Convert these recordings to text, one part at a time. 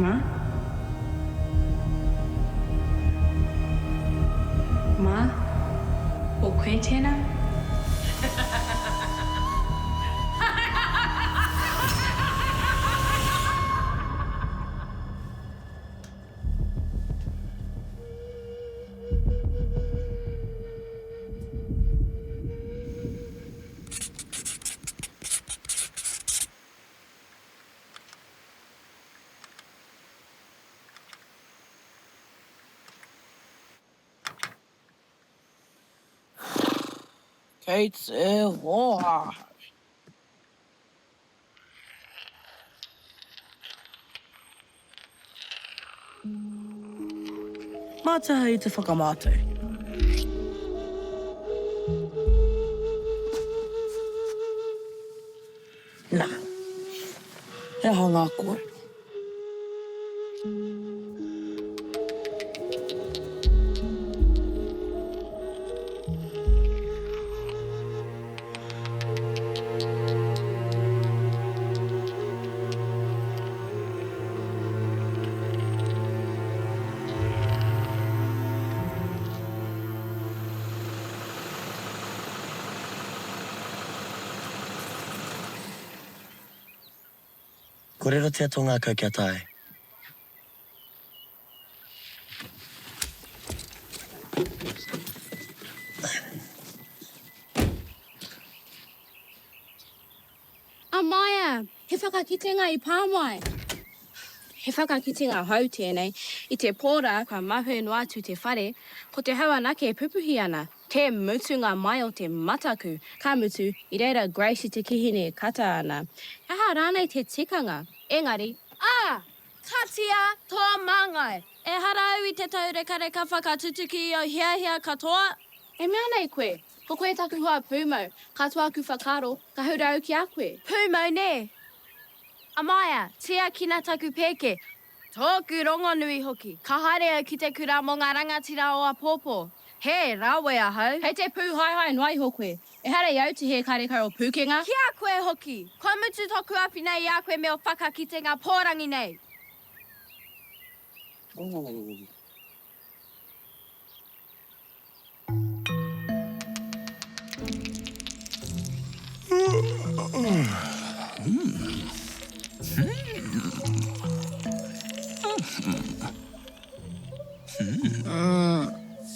Ma? Ma? Ko koe tēnā? Kei te hoa ahau. Mā te aha i te whakamātau? Nā, he aha ngā kōrero? Kōrerotia tō ngākau kia tae. Amaia, he whakakitenga i pā mai. He whakakitenga hou tēnei. I te pō rā, kua mahue noa atu te whare, ko te hau anake e pupuhi ana. Te mutunga mai o te mataku! Ka mutu, i reira Grace i te kihini e kata ana. He aha rānei te tikanga? Engari, ā! Katia tō māngai! Ehara au i te taurekareka whakatutuki i ō hiahia katoa. E mea nei koe, ko koe taku hoa pūmau, katoa aku whakaaro, ka hura au ki a koe. Pūmau nē? Amaia, tiakina taku pēke, tōku rongonui hoki. Ka haere au ki te kura mō ngā rangatira o apōpō. He rawe ahau. Kei te pūhaehae noa iho koe. Ehara i au te hē karekau o pūkenga. Ki a koe hoki! Kua mutu toku awhina i a koe me o whakakitenga pōrangi nei.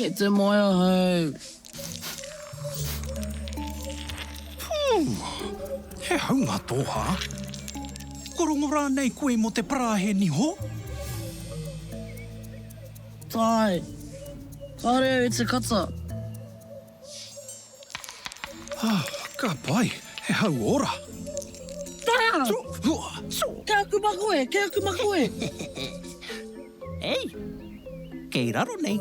Kei te moe ahau. He hau ngā tōhā. Kua rongo rānei koe mō te parāhe niho? Tae. Kāre au i te kata. Ah, ka pai. He hau ora. Kei aku makoe, kei aku makoe. Ei, kei raro nei.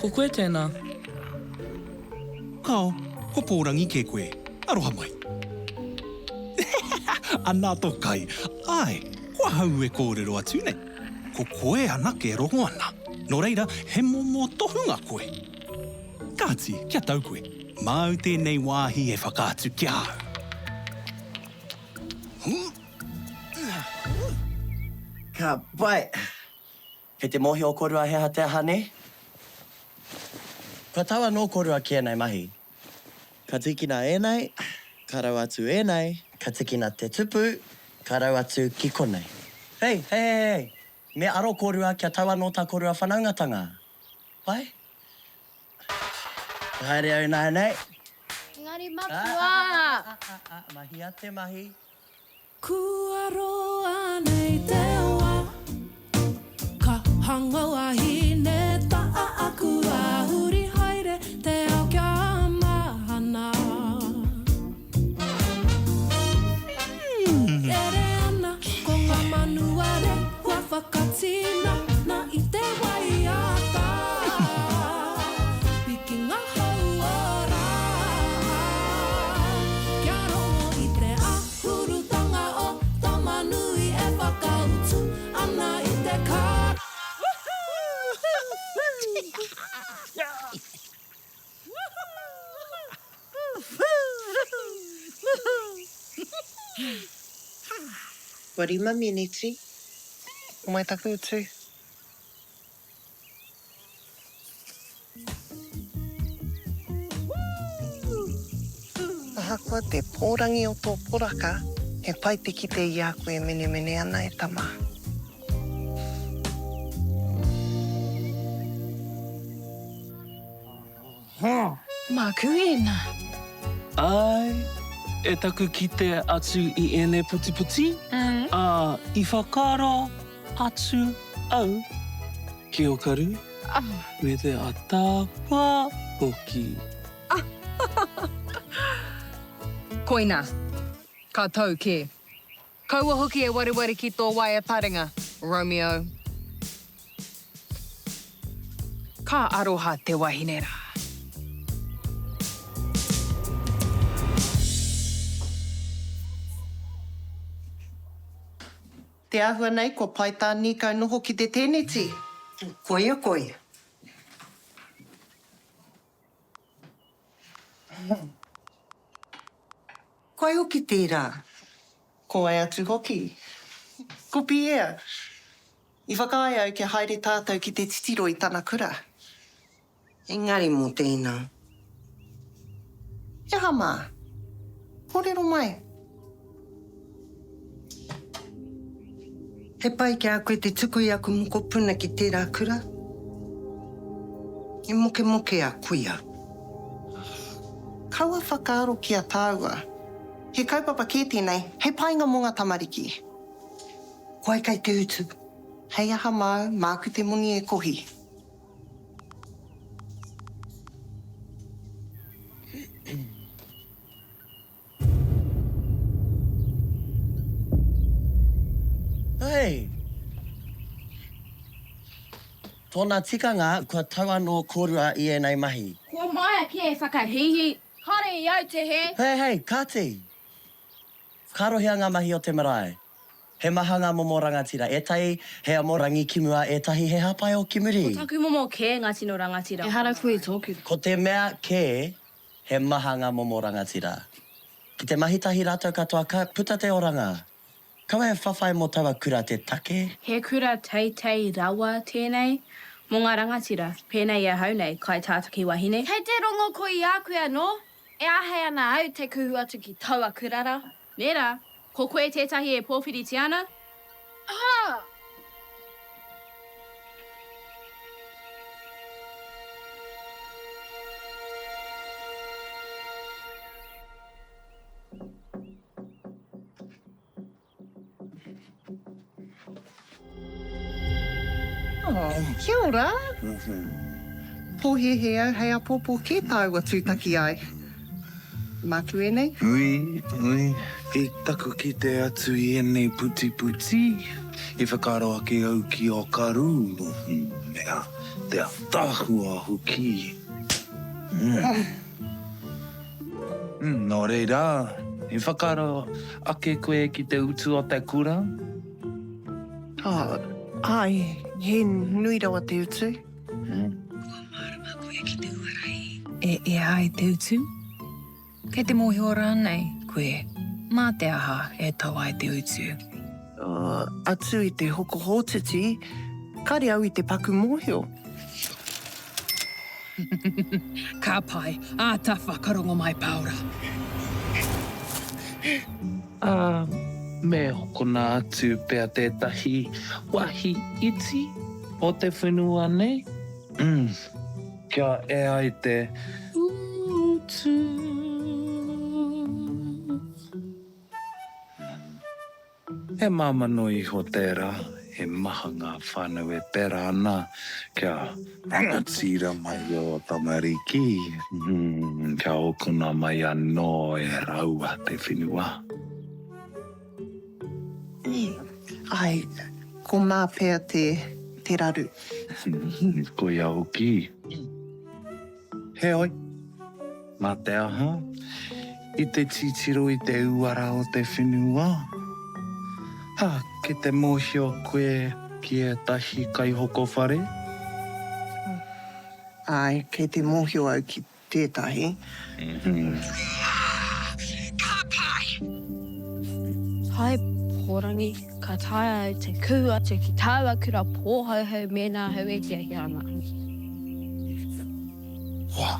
Ko koe tēnā. Kao, ko Pōrangi kē koe. Aroha mai. Anā tō kai. Āe, ko ahau e kōrero atu nei. Ko koe anake e rongo ana. Nō reira, he momo tohunga koe. Kāti, kia tau koe. Māu tēnei wāhi e whakaatu ki a au. Ka pai! Kei te mōhio kōrua he aha te aha, nē? Kua tau anō kōrua ki ēnei mahi. Ka tīkina ēnei, ka rau atu ēnei, ka tikina te tupu, ka rau atu ki konei. Hei, hei, hei, hei! Me aro kōrua kia tau anō tā kōrua whanaungatanga. Pai? Ka haere au ināianei. Engari matua! Mahia te mahi. Kua roa nei te wa Ka hanga wahine taa Kua huri haere te ao kia mahana Rere ana ko nga manu are Kua whakatinana i te waiata Piki nga hau ora Kia rongo i te Āhurutanga o Tamanui e whakautu ana i te kara. Kua rima meneti. Homai taku utu. Ahakoa te pōrangi o tō poraka, he pai te kite i a koe e menemene ana e tama. Māku ēnā. Āe, e taku kite atu i ēnei putiputi, ā, i whakaaro atu au ki Okaru me te ataahua hoki. Koinā. Ka tau kē. Kaua hoki e wareware ki tō waea taringa, Romeo. Ka aroha te wahine rā. Te āhua nei kua pai tā Nīkau noho ki te tēneti. Koia, koia. Ko wai hoki tērā? Ko wai atu hoki? Ko Pierre. I whakaae au kia haere tātou ki te titiro i tana kura. Engari mō tēnā. He aha mā? Kōrero mai. He pai ki a koe te tuku i aku mokopuna ki tērā kura? I mokemoke a kuia. Kaua whakaaro ki a tāua. He kaupapa kē tēnei, hei painga mō ngā tamariki. Ko wai kei te utu? Hei aha māu, māku te moni e kohi. Hei! Tōna tikanga kua tau anō kōrua i ēnei mahi. Kua maia kē e whakahīhī, kāre i au te hē. Hei, hei, kāti! Whakaarohia ngā mahi o te marae. He maha ngā momo rangatira, ētahi he amorangi ki mua, ētahi he hāpai-o ki muri. Ko taku momo kē ngā tino rangatira. Ehara koe i tōku. Ko te mea kē, he maha ngā momo rangatira. Ki te mahi tahi rātou katoa ka puta te oranga. Kaua e whawhai mō taua kura te take. He kura teitei rawa tēnei mō ngā rangatira, pēnei i ahau nei, kaitātaki wahine. Kei te rongo koe i a koe anō? E āhei ana au te kuhu atu ki taua kura rā. Nē rā? Ko koe tētahi e pōwhiritia ana? Ah! Oh, kia ora. Pōhēhē au hei apōpō kē tāua tūtaki ai. Māku ēnei? Ui, ui, i taku kite atu i ēnei putiputi, i whakaaro ake au ki Okarū, mea, te ataahua hoki. Nō reira, i whakaaro ake koe ki te utu o te kura? Oh, āe, he nui rawa te utu. Kua mārama koe ki te uara i. E ea ai te utu? Kei te mōhio rānei koe mā te aha e tau ai te utu? Oh, atu i te hoko hōtiti, kāre au i te paku mōhio. Ka pai, āta whakarongo mai Paora. Ā, me hokona atu pea tētahi wāhi iti o te whenua nei, kia ea ai te utu. He māmā noa iho tērā, he maha ngā whānau e pērā ana kia rangatira mai ō tamariki, kia ōkona mai anō e rāua te whenua. Āe, ko mā pea te raru. Koia hoki. Heoi, mā te aha, i te titiro i te uara o te whenua, ā, ki te mōhio koe ki ētahi kaihoko whare? Āe, kei te mōhio au ki tētahi. Ka pai! Hai Pōrangi, ka taea au te kuhu atu ki tāua kura pōhauhau mēnā ahau e hiahia ana. Hoa,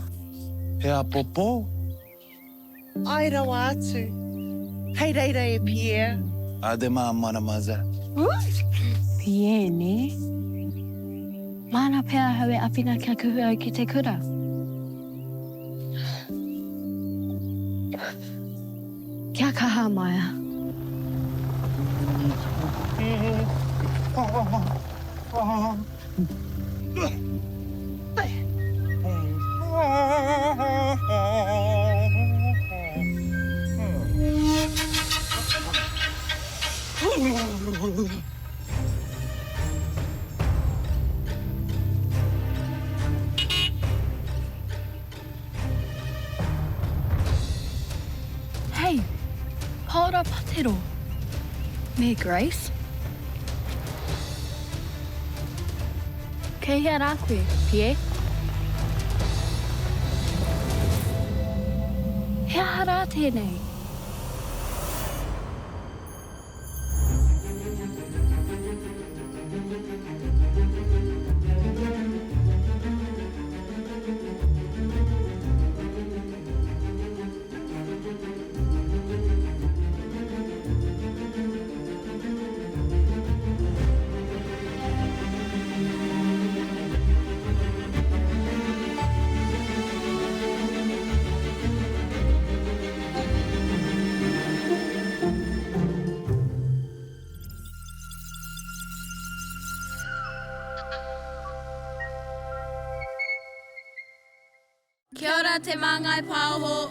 he apopō? Ae rawa atu. Hei reira e Pierre. A te māmaramasa. Pierre, nē? Māna pea ahau e awhina kia kuhu au ki te kura. Kia kaha, Maia. Hei, Paora Patero. Me Grace. Kei hea rā koe, Pierre? He aha rā tēnei? Kia ora Te Māngai Pāho.